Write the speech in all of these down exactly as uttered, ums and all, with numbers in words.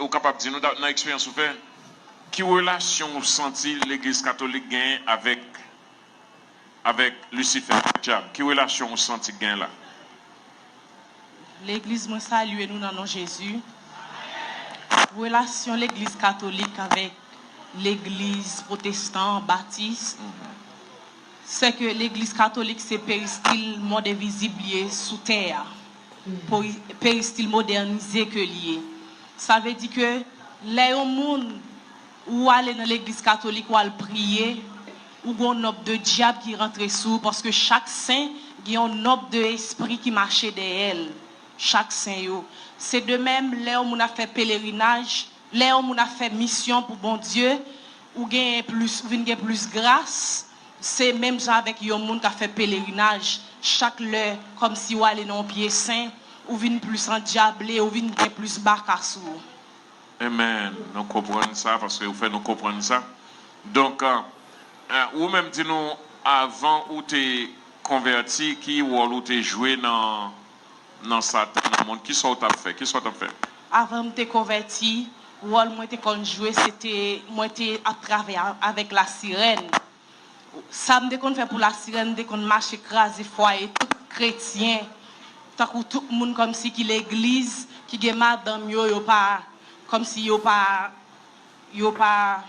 Ou kapab di nou, da- nan eksperyans ou fè, ki relasyon ou santi legliz katolik genyen avèk, avèk Lisifè, dyab? Ki relasyon ou santi k genyen la? Legliz, mwen salye nou nan non Jezi. Relasyon legliz katolik avèk legliz pwotestan, batis, se ke legliz katolik se peristil mond envizib li ye sou tè a. Peri- Peristil modènize ke li ye. Sa vle di ke lè yon moun ou ale nan legliz katolik, ou al priye, ou gen yon nòb de dyab ki rantre sou ou, paske chak sen gen yon nòb de espri ki mache dèyè l. Chak sen yo. Se de menm, lè yon moun ap fè pelerinaj, lè yon moun ap fè misyon pou Bondye, ou genyen plis, ou vin gen plis gras. Se menm jan avèk yon moun k ap fè pelerinaj. Chak lè, kòmsi w ale nan yon pye sen, ou vin plis andyable, ou vin gen plis baka sou ou. Amen. Nou konprann sa, paske ou fè nou konprann sa. Donk, euh, euh, ou menm di nou, avan ou te konvèti, ki wòl ou te jwe nan, nan Satan, nan mond? Kisa w t ap fè? Kisa w t ap fè? Avan m te konvèti, wòl mwen te konn jwe, se te, mwen te ap travay a- avèk lasirèn. Sa m te konn fè pou lasirèn, m te konn mache kraze fwaye tout kretyen, tankou tout moun kòmsi ki legliz, ki gen madanm yo, yo pa, kòmsi yo pa, yo pa,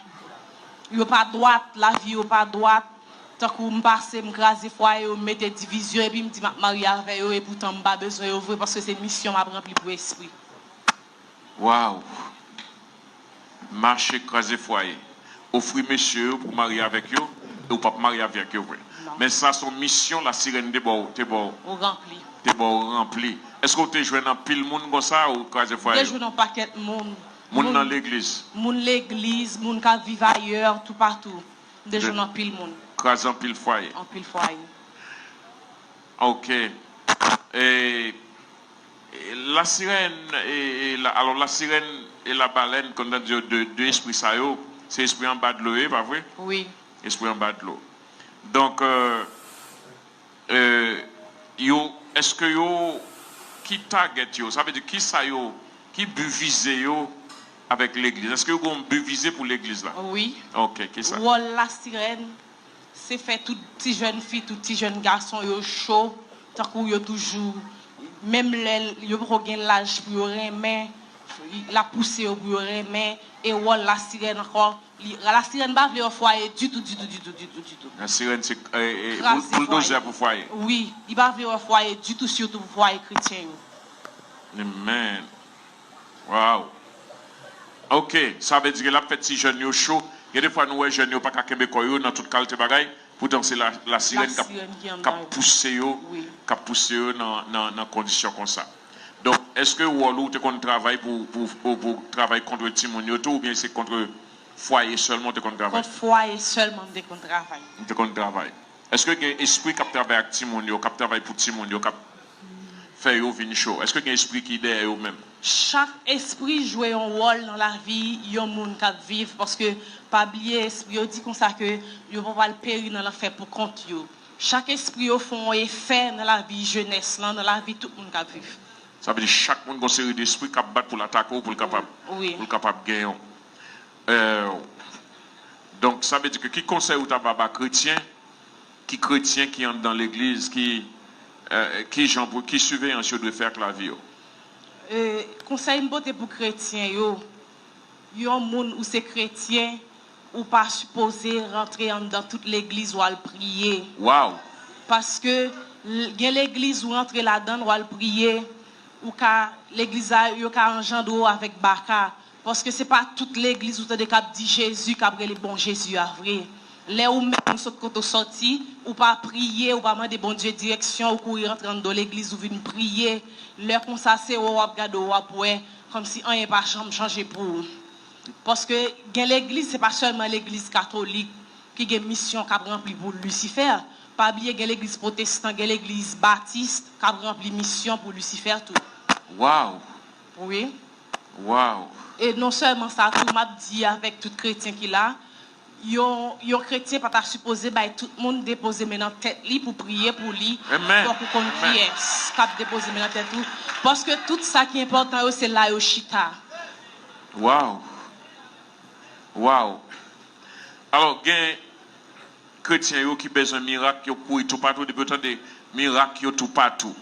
yo pa dwat, lavi yo pa dwat. Tankou m pase, m kraze fwaye yo, m mete divizyon, epi m di m ap marye avè yo, epoutan m pa bezwen yo vre, paske se misyon m ap ranpli pou espri. Waw! Mache kraze fwaye. Ofri mesye yo pou marye avèk yo, e ou p ap marye avèk yo vre. Men sa se yon misyon lasirèn te ba w, te ba w. Ou ranpli. Te ba w ranpli. Èske w te jwenn anpil moun konsa ou kraze fwaye yo? M te jwenn yon pakèt moun. Moun nan legliz? Moun legliz, moun k ap viv ayè, toupatou. M te jwenn anpil moun. Kraze anpil fwaye? Anpil fwaye. Ok. E, e, lasirèn, e, e, la, alò, lasirèn e labalèn, konn tande yo, de, de espri sa yo, se espri anba dlo yo, pa vre? Wi. Espri anba dlo. Donk, euh, euh, yo, èske yo, ki target yo? Sa vle di, ki sa yo, ki bi vize yo avèk legliz? Èske yo gen yon bi vize pou legliz la? Wi. Ok, ki sa? Wòl lasirèn, se fè tout ti jèn fi, tout ti jèn gason yo cho, tankou yo toujou, menm lè yo poko gen laj pou yo renmen, l ap pouse yo pou yo renmen, e wòl lasirèn ankò, li, lasirèn pa vle wè fwaye ditou, ditou, ditou, ditou, ditou. Lasirèn se, e, e, boul- bouldoze pou fwaye. Wi, li pa vle wè fwaye ditou, sitou pou fwaye kretyen yo. Amen. Waw. Ok, sa vle di ke l ap fè ti jèn yo cho. Gen de fwa nou wè jèn yo pa ka kenbe kò yo nan tout kalite bagay. Poutan se la, lasirèn k ap, k ap pouse yo, k ap pouse yo nan, nan, nan kondisyon konsa. Donk, èske wòl ou te konn travay pou, pou, pou, pou travay kont timoun yo tou, oubyen se kont fwaye sèlman ou te konn travay? Kont fwaye sèlman m te konn travay. M te konn travay. Èske gen espri k ap travay ak timoun yo, k ap travay pou timoun yo, k ap fè yo vin cho? Èske gen espri ki dèyè yo menm? Chak espri jwe yon wòl nan lavi yon moun k ap viv, paske pa bliye, espri yo di konsa ke yo pa pral peri nan lanfè pou kont yo. Chak espri yo fè yon efè nan lavi jenès lan, nan lavi tout moun k ap viv. Sa vle di chak moun gon seri de espri k ap bat pou l atake w, pou l kapab, pou l kapab genyen w. Euh, donk, sa vle di ke ki konsèy ou ta ba ba kretyen, ki kretyen ki anndan legliz, ki, euh, ki jan pou, ki siveyans yo dwe fè ak lavi yo? Euh, konsèy m pote pou kretyen yo, yon moun ou se kretyen, ou pa sipoze rantre anndan tout legliz ou al priye. Waw! Paske l- gen legliz ou rantre ladan l, ou al priye, ou ka, legliz la, yo ka anjandre w avèk baka. Paske se pa tout legliz ou tande k ap di Jezi, k ap rele bon Jezi a vre. Lè ou menm ou sot kote w sòti, ou pa priye, ou pa mande Bondye direksyon, ou kouri rantre anndan legliz, ou vin priye. Lè konsa, se wè w ap gade, w ap wè, kòmsi anyen pa janm chanje pou ou. Paske gen legliz, se pa sèlman legliz katolik ki gen misyon k ap ranpli pou Lisifè. Pa bliye, gen legliz pwotestan, gen legliz batis k ap ranpli misyon pou Lisifè tou. Waw! Wi. Waw! E non sèlman sa tou, m ap di avèk tout kretyen ki la, yon, yon kretyen pa ta sipoze bay tout moun depoze men nan tèt li pou priye pou li. Amen. Fòk ou konn kiyès k ap depoze men nan tèt ou. Paske tout sa ki enpòtan yo, se la yo chita. Waw. Waw. Alò, gen kretyen yo ki bezwen mirak, yo kouri toupatou, depi yo tande mirak, yo toupatou.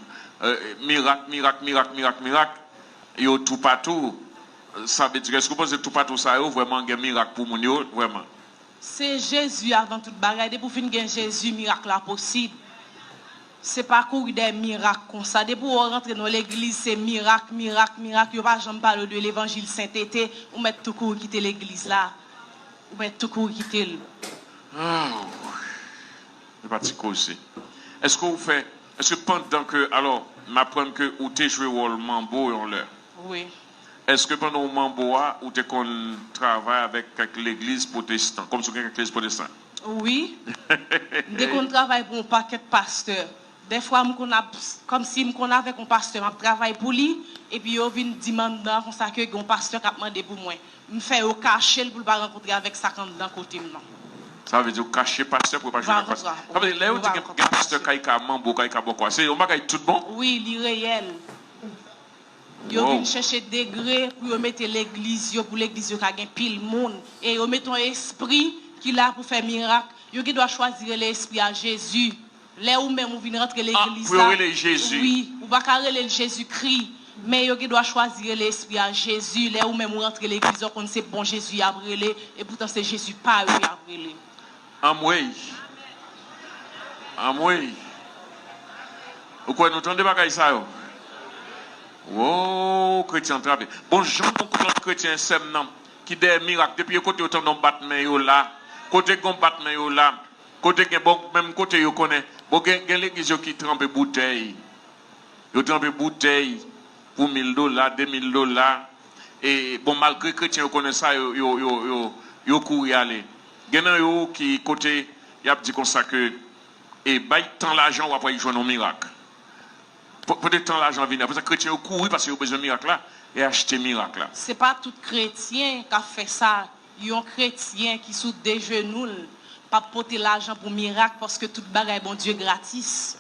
Eh, mirak, mirak, mirak, mirak, mirak, yo toupatou. Sa vle di, èske w panse toupatou sa yo vrèman gen mirak pou moun yo, vrèman? Se Jezi avan tout bagay. Depi w fin gen Jezi, mirak la posib. Se pa kouri dèyè mirak konsa. Depi w rantre nan legliz, se mirak, mirak, mirak. Yo pa janm pale w de levanjil sentete. Ou mèt tou kouri kite legliz la. Ou mèt tou kouri kite l. Ah, se pa ti koze. Èske w fè, èske pandan ke, alò, m aprann ke ou te jwe wòl manbo yon lè. Wi. Èske pandan w manbo a, ou te konn travay avèk kèk legliz pwotestan, kòmsi w gen kèk legliz pwotestan? Wi. M te konn travay pou yon pakèt pastè. Dèfwa, m konn ap, kòmsi m konn avèk yon pastè, m ap travay pou li, epi yo vin di m anndan konsa ke gen yon pastè k ap mande pou mwen. M fè yo kache l pou l pa rankontre avèk sa k anndan kote m nan. Sa vle di w kache pastè pou yo pa jwenn ak pastè. Sa vle di, lè yo di gen, gen pastè kay ka manbo, kay ka bòkò, se yon bagay tout bon? Wi, li reyèl. Yo vin chèche degre pou yo mete legliz yo, pou legliz yo ka gen pil moun. E yo mete yon espri ki la pou fè mirak. Yo gen dwa chwazi rele espri a Jezi. Lè ou menm ou vin rantre legliz la, pou yo rele Jezi. Wi, ou pa ka rele l Jezikri. Men yo gen dwa chwazi rele espri a Jezi. Lè ou menm ou rantre legliz, ou konn se bon Jezi y ap rele, epoutan se Jezi pa yo y ap rele. Anmwey. Anmwey. Ou kwè nou tande bagay sa yo? Wo, kretyen antrave. Bon, jan nou konn kretyen sè m nan, ki dèyè mirak, depi yo kote yo tande yon bat men yo la, kote gen yon bat men yo la, kote gen, bon, menm kote yo konnen, bon, gen, gen legliz yo ki tranpe boutèy. Yo tranpe boutèy pou mil dola, de mil dola. E, bon, malgre kretyen yo konnen sa, yo, yo, yo, yo, yo kouri ale. Gen nan yo ki kote y ap di konsa ke, e, bay tan lajan, w ap wè y jwenn yon mirak. Po-, pote tan lajan vini. Apre sa, kretyen yo kouri paske yo bezwen mirak la e achte mirak la. Se pa tout kretyen k ap fè sa. Yon kretyen ki sou de jenou l p ap pote lajan pou mirak, paske tout bagay Bondye gratis.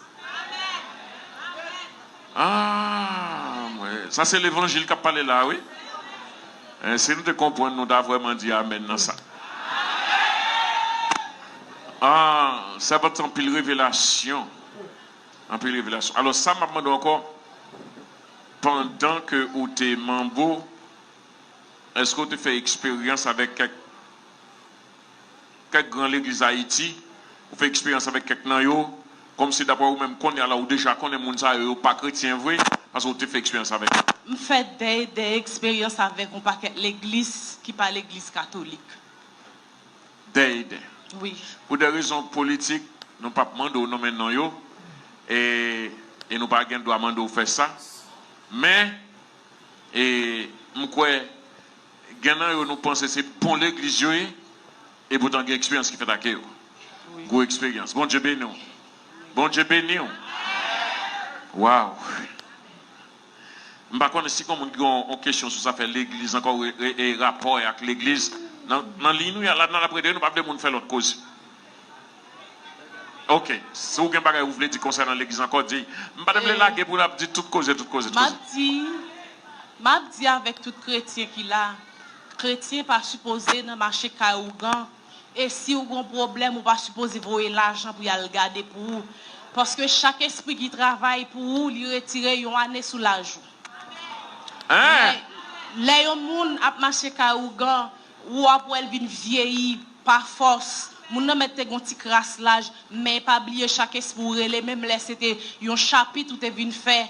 Ah, mwen, sa se levanjil k ap pale la, wi. Eh, si nou te konprann, nou ta vrèman di amèn nan sa. Ah, sa pote anpil revelasyon. Anpil revelasyon. Alò, sa m ap mande w ankò, pandan ke ou te manbo, èske w te fè eksperyans avèk kèk, kèk gran legliz Ayiti? Ou fè eksperyans avèk kèk nan yo? Kòmsi daprè ou menm kounye a la, ou deja konnen moun sa yo, yo pa kretyen vre, paske ou te fè eksperyans avèk yo. M fè dèyè, dèyè eksperyans avèk yon pakèt legliz ki pa legliz katolik. Dèyè, dèyè. Wi. Pou de rezon politik, nou p ap mande w nonmen non yo, e, e nou pa gen dwa mande w fè sa. Men, e, m kwè, gen nan yo nou panse se bon legliz yo ye, epoutan gen eksperyans ki fèt ak yo. Wi. Gwo eksperyans. Bondye beni w. Bondye beni w. Waw. M pa konnen si gen moun ki gen yon, yon kesyon sou sa fè legliz ankò, e, e, e rapò ak legliz. Nan, nan liy nou ye a la, n ap rete, nou pa vle moun fè lòt koze. Oke, si w gen bagay ou vle di konsènan legliz ankò, di. M pa t vle lage pou n ap di tout koze, tout koze, tout koze. M ap di, m ap di avèk tout kretyen ki la, kretyen pa sipoze nan mache kay ougan. E si w gen yon pwoblèm, ou pa sipoze voye lajan pou y al gade pou ou. Paske chak espri ki travay pou ou, li retire yon ane sou laj ou. Hein? Lè, lè yon moun ap mache kay ougan, ou ap wè l vin vyeyi pa fòs. Moun nan mèt te gen yon ti kras laj, men pa bliye chak espri ou rele, menm lè se te yon chapit ou te vin fè.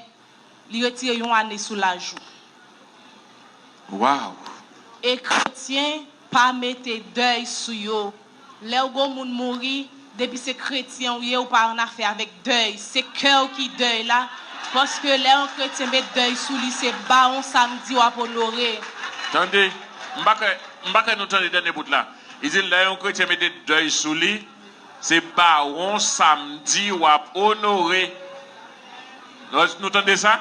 Li retire yon ane sou laj ou. Waw! E kretyen pa mete dèy sou yo. Lè w gen yon moun mouri, depi se kretyen w ye, ou pa annafè avèk dèy. Se kè w ki dèy la. Paske lè yon kretyen met dèy sou li, se bawon samdi w ap onore. Tande, m pa kwè, m pa kwè nou tande dènye bout la. Li di, lè yon kretyen mete dèy sou li, se bawon samdi w ap onore. Nou, nou tande sa?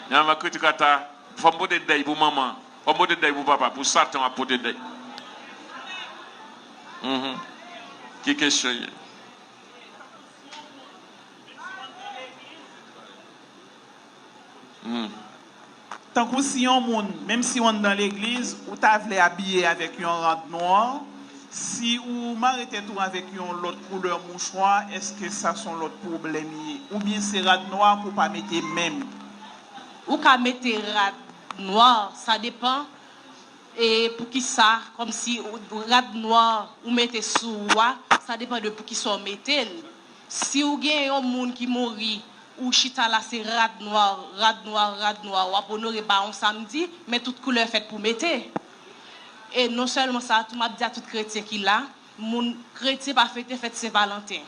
Nan va kritik ata, fò m pote dèy pou manman, fò m pote dèy pou papa, pou Satan w ap pote dèy. Mhm. Ki kesyon ye? Hmm. Tankou si yon moun, menm si w anndan legliz, ou ta vle abiye avèk yon rad nwa, si ou mare tèt ou avèk yon lòt koulè mouchwa, èske sa s on lòt pwoblèm ye? Oubyen se rad nwa pou w pa mete menm? Ou ka mete rad nwa, sa depann. E poukisa, kòmsi ou- rad nwa ou mete sou ou a, sa depann de poukisa w mete l. Si w gen yon moun ki mouri, ou chita la se rad nwa, rad nwa, rad nwa, w ap onore ba yon samdi, men tout koulè fèt pou mete. E non sèlman sa, tou m ap di a tout kretyen ki la, moun kretyen pa fete fèt Sen Valanten.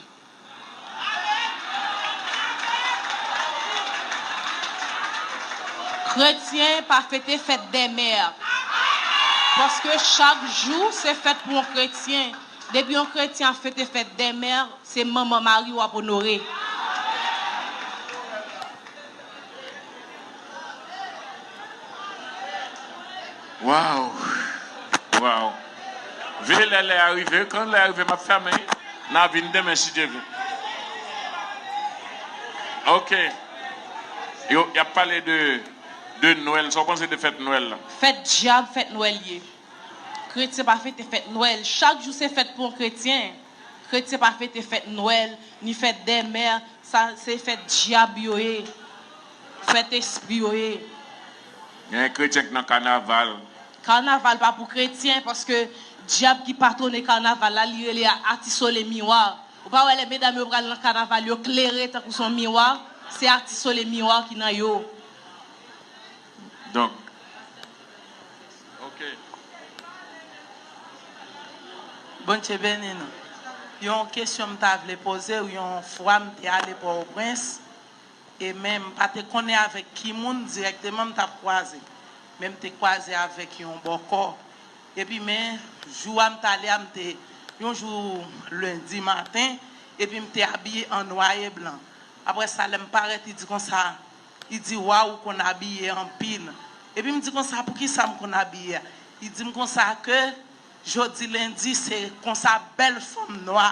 Kretyen pa fete fèt dèmè. Paske chak jou se fèt pou yon kretyen. Depi yon kretyen ap fete fèt dèmè, se manman mari w ap onore. Waw! Waw! Veye lè lè a rive, kan lè a rive m ap fèmen, n a vin demen si Dye vle. Ok. Yo, y ap pale de, de Nwèl, sa w panse de fèt Nwèl la? Fèt dyab, fèt Nwèl ye. Kretyen pa fete fèt Nwèl, chak jou se fèt pou yon kretyen. Kretyen pa fete fèt Nwèl, ni fèt dèmè, sa se fèt dyab yo ye, fèt espri yo ye. Genyen kretyen k nan kanaval. Kanaval pa pou kretyen, paske dyab ki patwone kanaval la, li rele a Ati Sole Miwa. Ou pa wè lè medam yo pral nan kanaval, yo klere tankou se yon miwa, se Ati Sole Miwa ki nan yo. Donk, ok. Bondye beni nou. Yon kesyon m ta vle poze w, yon fwa m te ale Pòtoprens, e men m pa te konnen avèk ki moun dirèkteman m t ap kwaze, men m te kwaze avèk yon bòkò. Epi men, jou a m t ale a, m te, yon jou lendi maten, epi m te abiye an nwa e blan. Apre sa, lè m parèt, li di konsa, li di, waw, ou konn abiye anpil. Epi m di konsa, poukisa m konn abiye a? Li di m konsa ke jodi lendi, se konsa bèl fanm nwa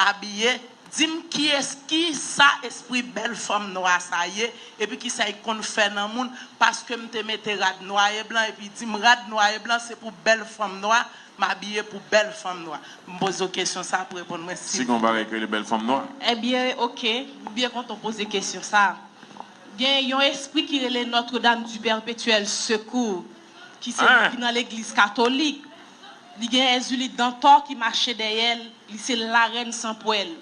abiye. Di m kiyès, ki sa espri bèl fanm nwa sa ye, epi kisa li konn fè nan moun, paske m te mete rad nwa e blan, epi li di m rad nwa e blan se pou bèl fanm nwa, m abiye pou bèl fanm nwa. M poze w kesyon sa pou reponn mwen si. Si gen yon bagay ki rele bèl fanm nwa. Ebyen, oke, m byen kontan w poze kesyon sa. Gen yon espri ki rele Notre Dame du Perpétuel Secours, ki se ki nan legliz katolik. Li gen Èzili Dantò ki mache dèyè l, li se larèn san pwèl.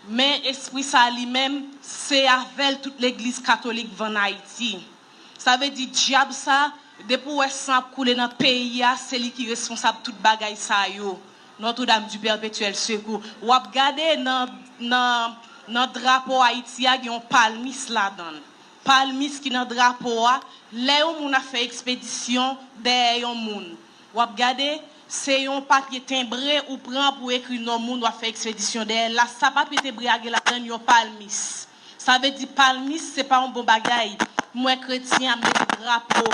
Men espri sa li menm, se avè l tout legliz katolik vann Ayiti. Sa vle di dyab sa, depi w wè san ap koule nan peyi a, se li ki responsab tout bagay sa yo. Notre Dame du Perpétuel Secours. W ap gade nan, nan, nan drapo Ayiti a, gen yon palmis ladan l. Palmis ki nan drapo a, lè yon moun ap fè ekspedisyon dèyè yon moun, w ap gade, se yon papye tenbre ou pran pou ekri non moun w ap fè ekspedisyon dèyè l la. Sa papye tenbre a gen ladan l yon palmis. Sa vle di palmis se pa yon bon bagay. M wè kretyen ap mete drapo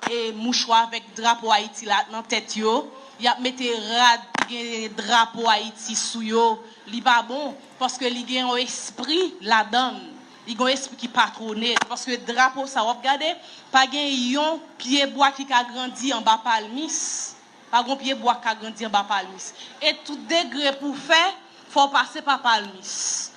e mouchwa avèk drapo Ayiti la nan tèt yo. Y ap mete rad ki gen drapo Ayiti sou yo. Li pa bon, paske li gen yon espri ladan l. Li gen yon espri ki patwone l. Paske drapo sa w ap gade, pa gen yon pyebwa ki ka grandi anba palmis. Pa gen yon pyebwa k ka grandi anba palmis. E tout degre pou w fè, fò w pase pa palmis.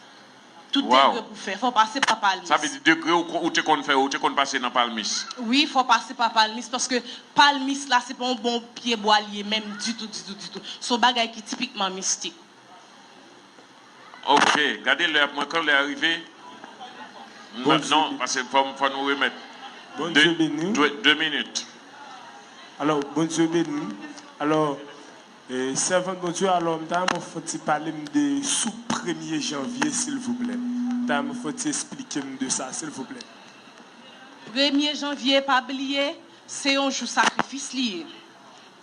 Tout degre pou w fè, fò w pase pa palmis. Sa vle di degre ou te konn fè yo, ou te konn pase nan palmis. Wi, fò w pase pa palmis, paske palmis la, se pa yon bon pyebwa li ye menm ditou, ditou, ditou. Se yon bagay ki tipikman mistik. Ok, gade lè ap mwen kan lè a rive. Non, paske fò, fò nou remèt. Bondye beni w. De minit. Alò, Bondye beni w. Alò, e, sèvant Bondye, alò, m ta renmen w fè ti pale m de sou premye janvye, silvouplè. M ta renmen w fè ti esplike m de sa, silvouplè. Premye janvye, pa bliye, se yon jou sakrifis li ye.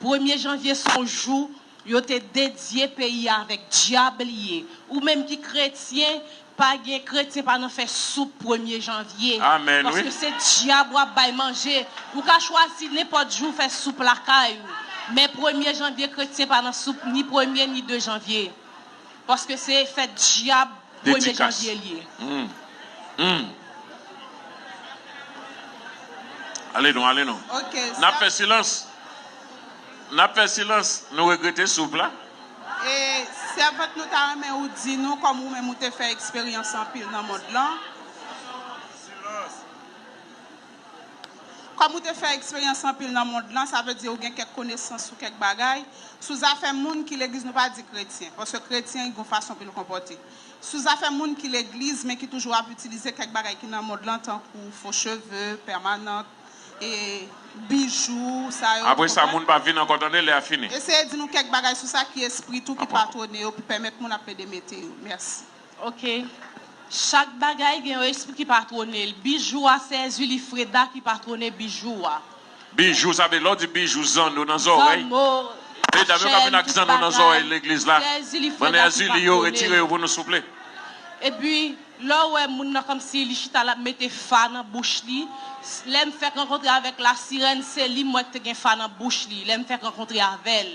Premye janvye, se yon jou yo te dedye peyi a avèk dyab li ye. Ou menm ki kretyen, pa gen kretyen pa nan fè soup premye janvye. Amèn wi. Paske se dyab w ap bay manje. Ou ka chwazi nenpòt jou fè soup lakay ou. Men premye janvye kretyen pa nan soup ni premye ni de janvye. Paske se fèt dyab premye janvye li ye. Hmm. Hmm. Ale non, ale non. Ok, N ap fè silans. N ap fè silans. Nou regrete, souple. E sèvant nou ta renmen ou di nou kòm ou menm ou te fè eksperyans anpil nan mond lan. Kòm ou te fè eksperyans anpil nan mond lan, sa vle di ou gen kèk konesans sou kèk bagay. Sou zafè moun ki legliz, nou pa di kretyen, paske kretyen gen yon fason pou l konpòte. Sou zafè moun ki legliz, men ki toujou ap itilize kèk bagay ki nan mond lan, tankou fo cheve, pèmanant, e bijou, sa yo. Apre sa, moun pa vin ankò, tande, lè a fini. Eseye di nou kèk bagay sou sa ki espri tou ki patwone yo pou pèmèt moun ap plede mete yo. Mèsi. Ok. Chak bagay gen yon espri ki patwone l. Bijou a se Erzulie Freda ki patwone bijou a. Bijou, sa vle lè w di bijou, zanno nan zòrèy. Zanno, Medam yo ka vin ak zanno nan zòrèy legliz la. Se Erzulie Bann Freda ki Erzulie yo, patwone retire l. Yo pou nou, souple. Epi, lè w wè moun nan kòmsi li chita l ap mete fa nan bouch li, lè m fèk rankontre avèk lasirèn, se li m wè ki te gen fa nan bouch li, lè m fèk rankontre avè l.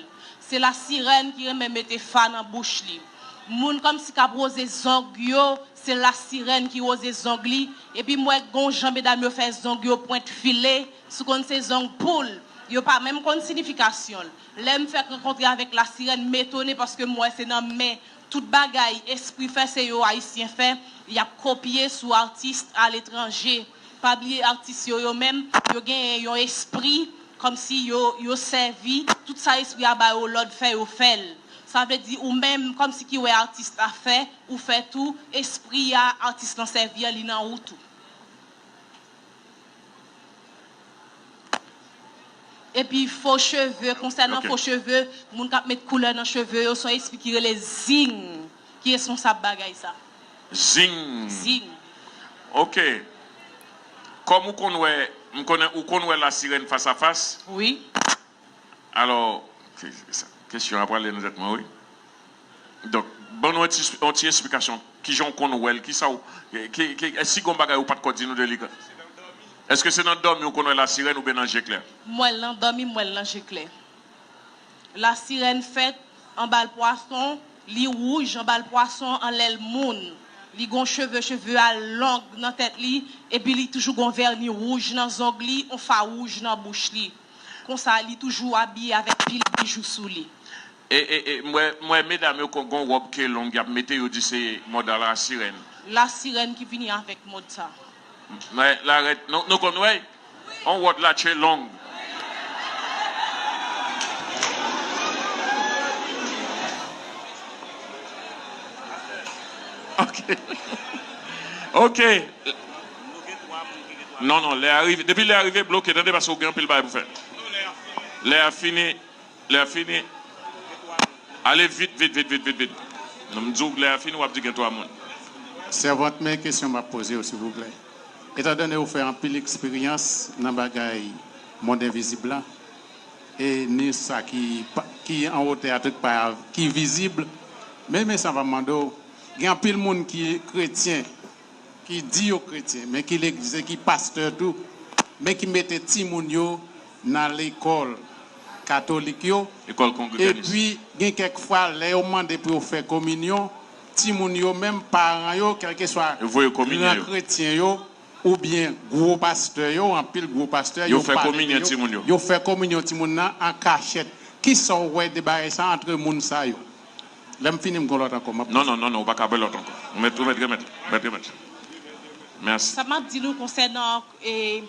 Se lasirèn ki renmen mete fa nan bouch li. Moun kòmsi k ap woze zong yo, se lasirèn ki woze zong li. Epi m wè gon jan medam yo fè zong yo pwent file, si w konn se zong poul, yo pa menm konn sinifikasyon l. Lè m fèk rankontre avèk lasirèn, m etone paske m wè se nan men tout bagay espri fè, se yo Ayisyen fè, y ap kopye sou atis aletranje. Pa bliye atis yo, yo menm, yo genyen yon espri, kòmsi yo, yo sèvi, tout sa espri a ba yo lòd fè, yo fè l. Sa vle di ou menm, kòmsi ki wè atis la fè, ou fè tou, espri a atis lan sèvi an, li nan ou tou. Epi fo cheve, konsènan Ok. Fo cheve, moun k ap met koulè nan cheve yo, se yon espri ki rele Zing ki responsab bagay sa. Zing. Zing. Ok. Kòm ou konn wè, m konnen ou konn wè lasirèn fas a fas. Wi. Alò, ke- sa- kesyon ap prale nan tèt mwen, wi. Donk, ban nou yon ti, yon ti esplikasyon. Kijan w konn wè l? Kisa w. Ki, ki, si gon bagay ou pa t ko di nou de li? Èske se nan dòmi ou konn wè lasirèn oubyen nan je klè? M wè l nan dòmi, m wè l nan je klè. Lasirèn fèt an bal pwason, li wouj an bal pwason anlè l moun. Li gon cheve, cheve a long nan tèt li, epi li toujou gon vèni wouj nan zong li, on fa wouj nan bouch li. Konsa, li toujou abiye avèk pil bijou sou li. E, e, e, m wè, m wè medam yo kon gon wòb ke long y ap mete, yo di se mòd a lasirèn. Lasirèn ki vini avèk mòd sa. Mwen, la rèd, nou, nou konn wè, on wòd la tche long. Ok. Ok. Non, non, lè a rive, depi lè a rive, bloke, tande, paske ou gen anpil bagay pou fè. Lè a fini, lè a fini. Ale vit, vit, vit, vit, vit, vit. Non, m di w, lè a fini, w ap di gen twa moun. Sèvant, men kesyon m ap poze w, silvouplè. Etandone ou fè anpil eksperyans nan bagay mond envizib la, e ni sa ki, pa- ki an wotè a tout pa ki vizib, men, men sa m ap mande w, gen anpil moun ki kretyen, ki di yo kretyen, men ki legliz e ki pastè tou, men ki mete timoun yo nan lekòl katolik yo. Lekòl kongreganis. Epi, gen kèk fwa, lè yo mande pou yo fè kominyon, timoun yo menm, paran yo, kèlkeswa Yo voye kominyon gran yo. Kretyen yo, oubyen gwo pastè yo, anpil gwo pastè, Yo yo fè pale de kominyon yo, timoun yo. Yo fè kominyon timoun nan an kachèt. Kisa w wè de bagay sa antre moun sa yo? Lè m fini, m gon lòt ankò, m ap Non, non, non, non, ou pa ka bay lòt ankò. Ou mèt, ou mèt remèt, mèt remèt. Mèsi. Sa m ap di nou konsènan e,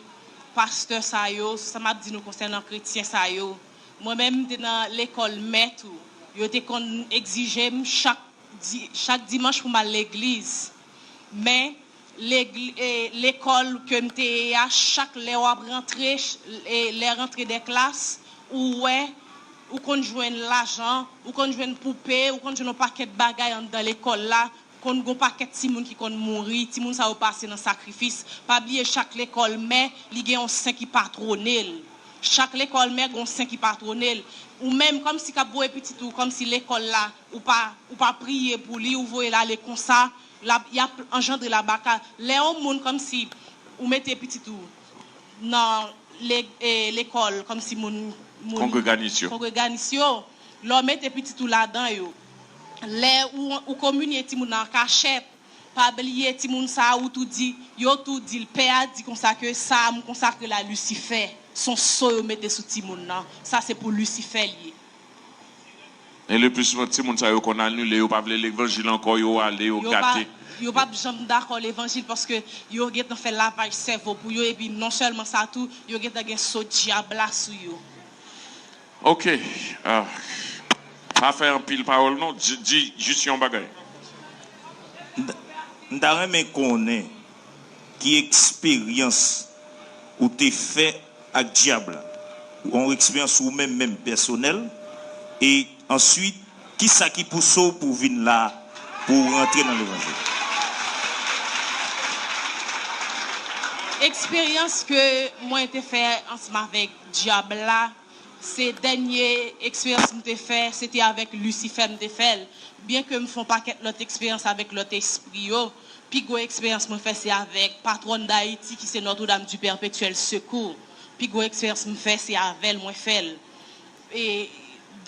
pastè sa yo, sa m ap di nou konsènan kretyen sa yo. Mwen menm, m te nan lekòl mè tou. Yo te konn egzije m chak, di, chak dimanch pou m al legliz. Men, legli, e, lekòl ke m te ye a, chak lè w ap rantre, ch- e, lè rantre de klas, ou wè, ou konn jwenn lajan, ou konn jwenn poupe, ou konn jwenn yon pakèt bagay anndan lekòl la, konn gon pakèt timoun ki konn mouri, timoun sa yo pase nan sakrifis. Pa bliye chak lekòl mè, li gen yon sen ki patwone l. Chak lekòl mè gon sen ki patwone l. Ou menm, kòmsi k ap voye pitit ou, kòmsi lekòl la, ou pa, ou pa priye pou li, ou voye l ale konsa, l ap, y ap anjandre labaka. Lè yon moun kòmsi ou mete pitit ou nan le, e, lekòl, kòmsi moun, moun Kongreganis yo. Kongreganis yo, lè w mete pitit ou ladan yo, lè ou, ou kominye timoun nan an kachèt, Pa bliye timoun sa a, ou tou di, yo tou di l, pè a di konsa ke sa a m konsakre l a Lisifè. Se yon so yo mete sou timoun nan. Sa se pou Lisifè l ye. E le pli souvan, timoun sa yo konn anile, yo pa vle levanjil ankò, yo ale, yo gate. Yo p ap janm dakò levanjil paske yo gentan fè lavaj sèvo pou yo, epi non sèlman sa tou, yo gentan gen so dyab la sou yo. Ok. Ah. Pa fè anpil pawòl non, di, di jis yon bagay. M ta renmen konnen ki eksperyans ou te fè ak dyab la. Yon eksperyans ou menm menm pèsonèl. E answit, kisa ki pouse w pou w vin la, pou w rantre nan levanjil? Eksperyans ke mwen te fè ansanm avèk dyab la, se dènye eksperyans m te fè, se te avèk Lisifè m te fè l. Byenke m fè yon pakèt lòt eksperyans avèk lòt espri yo, pi gwo eksperyans mwen fè se avèk patwòn Dayiti ki se Notre-Dame du Perpétuel Secours. Pi gwo eksperyans m fè se avè l mwen fè l. E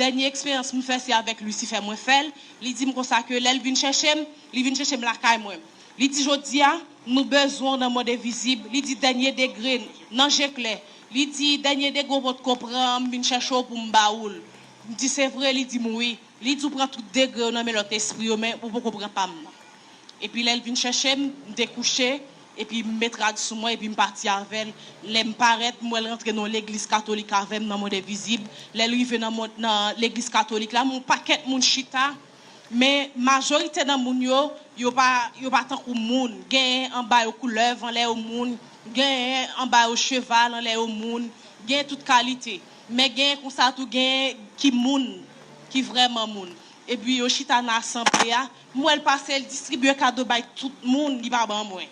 dènye eksperyans m fè se avèk Lisifè mwen fè l. Li di m konsa ke lè l vin chèche m, li vin chèche m lakay mwen. Li di, "Jodi a, nou bezwen w nan mond envizib." Li di, "Dènye degre, nan je klè." Li di, "Dènye degre w potko pran an, m vin chèche w pou m ba ou l." M di, "Se vre?" Li di m, "Wi." Li di, "Ou pran tout degre yo nan men lòt espri yo, men ou poko pran pa m nan." Epi lè l vin chèche m, m te kouche, epi m met rad sou mwen, epi m pati avè l. Lè m parèt, m wè l rantre nan yon legliz katolik avè m nan mond envizib. Lè l rive nan mond, nan legliz katolik la, m wè yon pakèt moun chita, men majorite nan moun yo, yo pa, yo pa tankou moun. Genyen anba yo koulèv, anlè yo moun. Genyen anba yo cheval, anlè yo moun. Genyen tout kalite. Men genyen konsa tou, genyen ki moun, ki vrèman moun. Epi yo chita nan asanble a. M wè l pase, l distribye kado bay tout moun, li pa ban mwen.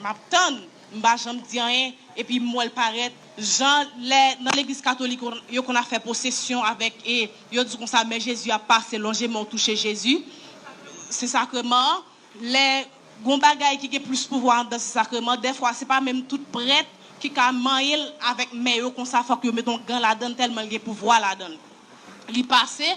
M ap tann, m pa janm di anyen, epi m wè l parèt. Jan lè nan legliz katolik, yo konn ap fè pwosesyon avèk, e yo di konsa, men Jezi ap pase, lonje men w touche Jezi. Se sakreman an. Lè gon bagay ki gen plis pouvwa anndan se sakreman, dèfwa se pa menm tout prèt ki ka manyen l avèk men yo konsa, fòk yo mete yon gan ladan l tèlman l gen pouvwa ladan l. Li pase,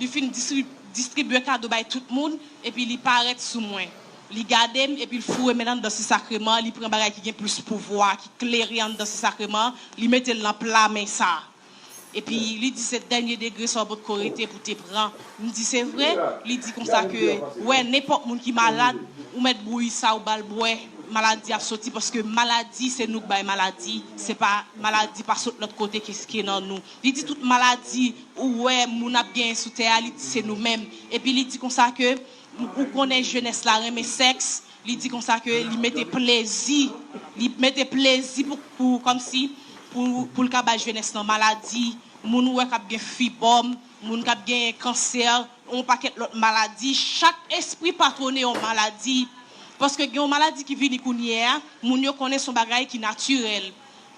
li fin distri-, distribye kado bay tout moun, epi li parèt sou mwen. Li gade m, epi l foure men l anndan se sakreman, li pran bagay ki gen plis pouvwa, ki klere anndan se sakreman, li mete l nan pla men sa a. Epi li di se dènye degre sa w potko rete pou te pran. M di se vre? Li di konsa ke, wè, nenpòt moun ki malad, ou mèt bouyi sa, ou ba l bwè, maladi ap soti, paske maladi, se nou k bay maladi, se pa, maladi pa sot lòt kote ke, ke nan nou. Li di tout maladi ou wè moun ap genyen sou tè a, li di se nou menm. Epi li di konsa ke, ou konnen jenès la renmen sèks, li di konsa ke li mete plezi, li mete plezi pou, pou, kòmsi, pou, pou l ka bay jenès lan maladi, moun ou wè k ap gen fibòm, moun k ap gen kansè, yon pakèt lòt maladi. Chak espri patwone yon maladi. Paske gen yon maladi ki vini kounye a, moun yo konnen se yon bagay ki natirèl.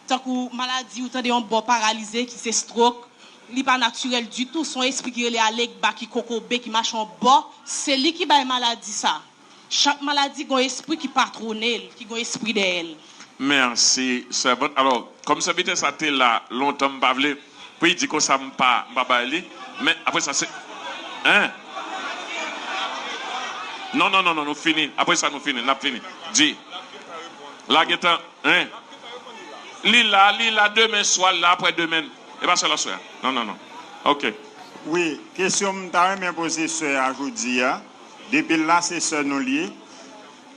Tankou maladi, ou tande yon bò paralize ki se stroke, li pa natirèl ditou. Se yon espri ki rele Alegba, ki kokobe, ki mache yon bò. Se li ki bay maladi sa. Chak maladi gon espri ki patwone l, ki gon espri dèyè l. Mèsi, sèvant. Alò, kòm sèvitè sa te la lontan, m pa vle pou li di konsa m pa, m pa bay li. Men apre sa, se, en? Non, non, non, non, nou fini. Apre sa, nou fini. N ap fini. Di. La gentan, en? Li la, li la demen swa, li la apre demen. E pa sèl aswè a. Non, non, non. Ok. Wi, kesyon m ta renmen poze sè a jodi a. Depi l la, se sè nou l ye.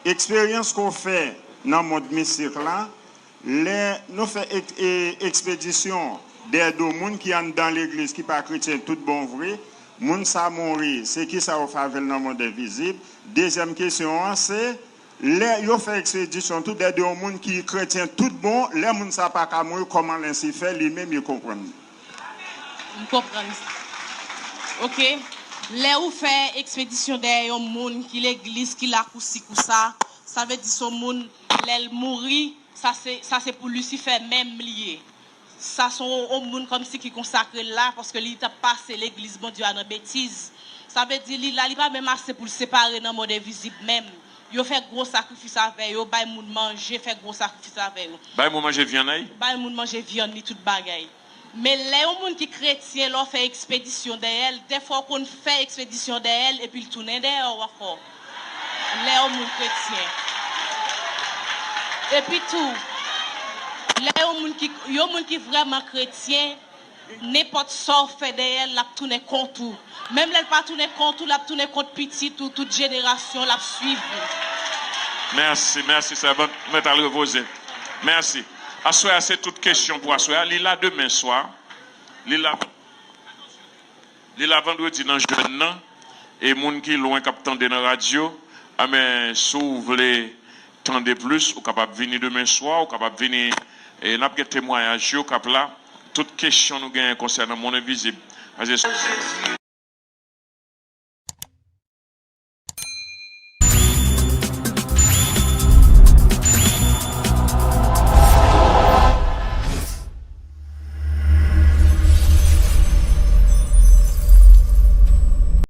Eksperyans ke w fè nan mond mistik la, lè nou fè ek-, e, ekspedisyon dèyè do moun ki anndan legliz ki pa kretyen tout bon vre, moun sa mouri, se kisa w fè avè l nan mond envizib? Dezyèm kesyon an se, lè yo fè ekspedisyon tou dèyè de yon moun ki kretyen tout bon, lè moun sa pa ka mouri, kòman Lisifè li menm li konprann? M konprann. Ok. Lè ou fè ekspedisyon dèyè yon moun ki legliz, ki la kousi kousa, sa vle di se yon moun, lè l mouri, sa se, sa se pou Lisifè menm li ye. Sa se yon, yon moun kòmsi ki konsakre l la, paske li t ap pase legliz Bondye a nan betiz. Sa vle di li la, li pa menm ase pou l separe nan mond envizib menm. Yo fè gwo sakrifis avè yo, bay moun manje, fè gwo sakrifis avè yo. Bay moun manje vyann, ay? Bay moun manje vyann li, tout bagay. Men lè yon moun ki kretyen, lè w fè ekspedisyon dèyè l, dèfwa w konn fè ekspedisyon dèyè l, epi l tounen dèyè w ankò. lè yon moun kretyen. Epi tou, lè yon moun ki, yon moun ki vrèman kretyen, nenpòt sa w fè dèyè l, l ap tounen kont ou. Menm lè l pa tounen kont ou, l ap tounen kont pitit ou, tout jenerasyon, l ap swiv ou. Mèsi, mèsi, sèvant. Mèt al repoze. Mèsi. Aswè a, se tout kesyon pou aswè a. Li la demen swa. Li la, li la vandredi nan jèn nan. E moun ki lwen k ap tande nan radyo, anben, si w vle tande plis, ou kapab vini demen swa, ou kapab vini, e n ap gen temwayaj yo k ap la. Tout kesyon nou genyen konsènan monn envizib. Paske